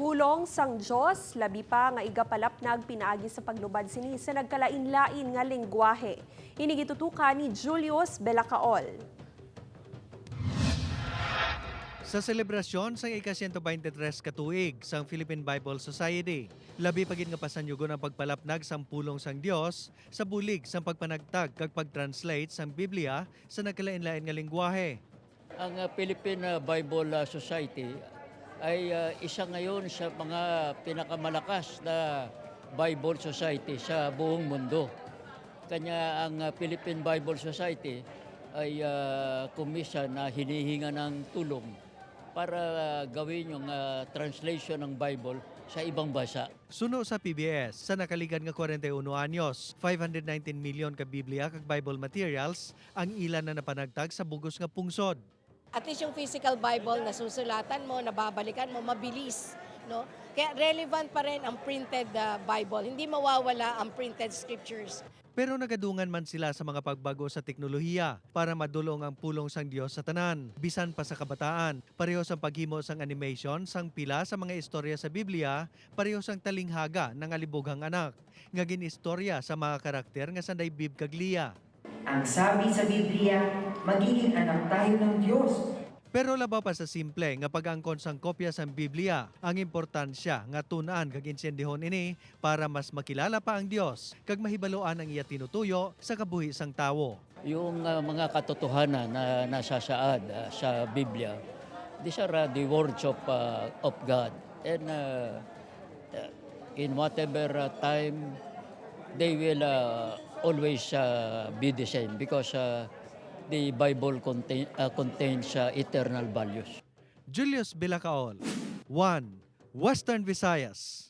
Pulong sang Dios, labi pa nga igapalapnag pinaagi sa paglubad sini sa nagkalain-lain nga lengguwahe. Ini gitutukan ni Julius Belacaol. Sa selebrasyon sang ika-123 katuig sang Philippine Bible Society, labi pa gid nga pasanyugon ang pagpalapnag sang pulong sang Dios sa bulig sang pagpanagtag kag pag-translate sang Biblia sa nagkalain-lain nga lengguwahe. Ang Philippine Bible Society ay isa ngayon sa mga pinakamalakas na Bible Society sa buong mundo. Kanya ang Philippine Bible Society ay kumisa na hinihinga ng tulong para gawin yung translation ng Bible sa ibang bansa. Suno sa PBS, sa nakaligad nga 41 anyos, 519 million ka Biblia kag Bible materials ang ilan na napanagtag sa bugos nga pungsod. At least yung physical Bible, nasusulatan mo, nababalikan mo, mabilis. No? Kaya relevant pa rin ang printed Bible. Hindi mawawala ang printed scriptures. Pero nagadungan man sila sa mga pagbago sa teknolohiya para madulong ang pulong sang Dios sa tanan, bisan pa sa kabataan. Pareho sang paghimo sang animation sang pila sa mga istorya sa Biblia, pareho sang talinghaga ng alibughang anak, nga ginistorya sa mga karakter nga sanday Bib kag Lia. Ang sabi sa Biblia, magiging anak tayo ng Diyos. Pero labaw pa sa simple nga pag-angkon sang kopya sang Biblia, ang importansya nga tun-an kag insendihon ini para mas makilala pa ang Dios kag mahibaluan ang iya tinutuyo sa kabuhi sang tawo. Yung mga katotohanan na nasasaad sa Biblia, these are the words of God. And in whatever time, they will always be the same because the Bible contains eternal values. Julius Bilacaol, 1. Western Visayas.